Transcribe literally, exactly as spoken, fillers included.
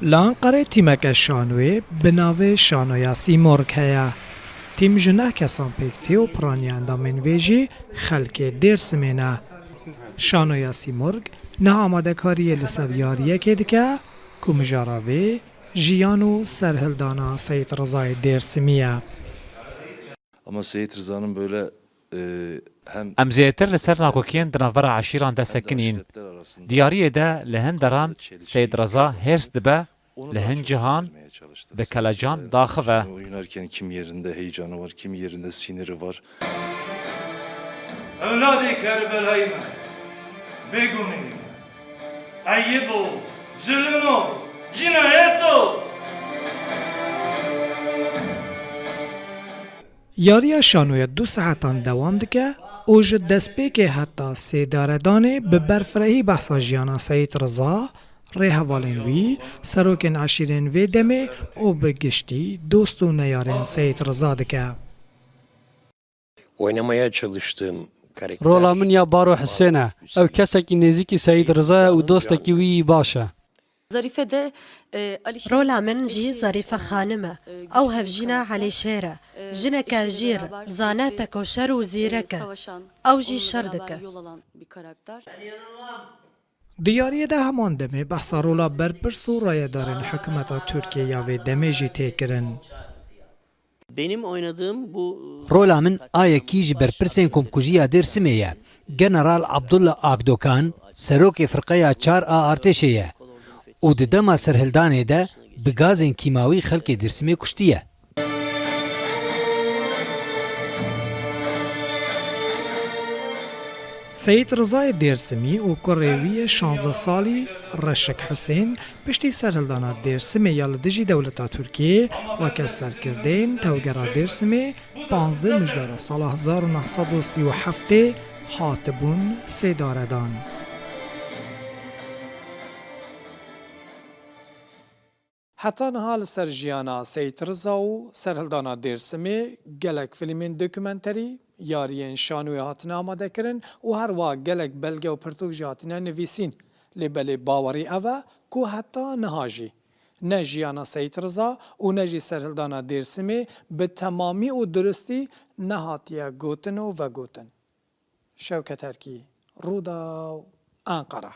Li Enqerê tîmeke şanoyê bi navê Şanoya Sîmorg heye. Tîm ji neh kesan pêk tê û piraniya endamên vê jî xelkê Dêrsimê ne. Şanoya Sîmorg niha amadekariyê li ser yariyekê dike ku mijara vê jiyan û serhildana Seyîd Rizayê Dêrsimî ye. Ama Seyit Rıza'nın böyle e, hem Em zêdetir li ser nakokiyên di navbera eşîran de sekinîn. Diyariyê de li hin deran Seyîd Reza hêrs dibe, li hin cihan bi kelecan daxive. Oynarken kim yerinde heyecanı var, kim yerinde siniri var. Evladê Kerbelay me, bêgunî, eyib o, zulm o, cinayet o. Yariya şanoya du saetan dewam dike û ji destpêkê heta sêdaredanê bi berfirehî behsa jiyana Seyîd Riza, rêhevalên wî, serokên eşîrên vê demê û bi giştî dost û neyarên Seyîd Riza dike. Oynamaya çalıştığım karakter Rola min ya Baro Hisên e. Ew kesekî nêzîkî Seyîd Riza ye û dostekî wî yî baş e. Zarife de e, Alişêr Rola min jî Zarife Xanim e. Ew hevjîna Elîşêr e. Jineke jîr, zane tekoşer û zîrek e. Ew jî şer dike. Di yariyê de heman demê behsa rola berpirs û rayedarên hikûmeta Tirkiyê ya vê demê jî tê kirin. Benim oynadığım bu Rola min a yekî ji berpirsên komkujiya Dêrsimê ye. General Abdullah Akdokan, serokê firqeya çar a artêşê ye û di dema serhildanê de bi gazên kîmawî xelkê Dêrsimê kuştiye. Seyîd Rizayê Dêrsimî û kurê wî yê şazdeh salî Reşik Hisên piştî serhildana Dêrsimê ya li dijî dewleta Tirkiyê weke serkirdên tevgera Dêrsimê panzdeh mijdara sala hezar û neh sed û sî û heftê hatibûn sêdaredan. Heta niha li ser jiyana Seyîd Riza û serhildana Dêrsimê gelek fîlmên dokumenterî, yariyên şanoyê hatine amadekirin û her wiha gelek belge û pirtûk jî hatine nivîsîn. Lê belê bawerî ev e ku heta niha jî ne jiyana Seyîd Riza û ne jî serhildana Dêrsimê bi temamî û durustî nehatiye gotin û vegotin. Şewket Erkî, Rûdaw, Enqere.